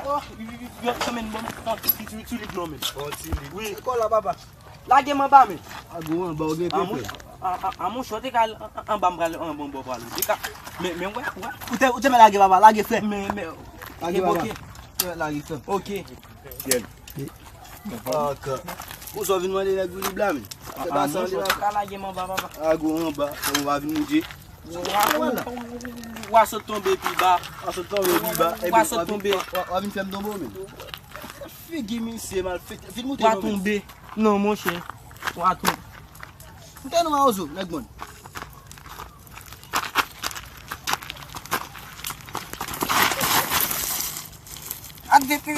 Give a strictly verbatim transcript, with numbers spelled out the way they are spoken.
Yo, yo, yo, yo, men, bon, bon, ti, ti, ti lik non, men. Bon, ti lik. Wi. Se kò la, papa. Lage m anba, men. A gwo anba, ou gen pepe. A, monchè, w te ka al an, an, anba, m pral anba, anba, pral. Ou te ka, men, men, wè, wè. Ou te, ou te mèt lage, papa, lage, frè. Men, men, lage, papa. Ok. Ou te mèt lage, frè. Ok. Fidèl. Ak, ou sa vin mande nèg Wilib la, men. Se pa sa, li la. Ka lage m anba, papa. A gwo anba, ou va vin moute. Wa, wa, wa, wa sot tonbe pi ba. Wa sot tonbe pi ba. Wa sot tonbe. Wa, wa vin fè m tonbe, men. Figi misye mal fèt. Vin moute non, men. Wa tonbe. Non, monchè. Wa tonbe. Moute non, Mawozo, nèg mòn. Ak de, de,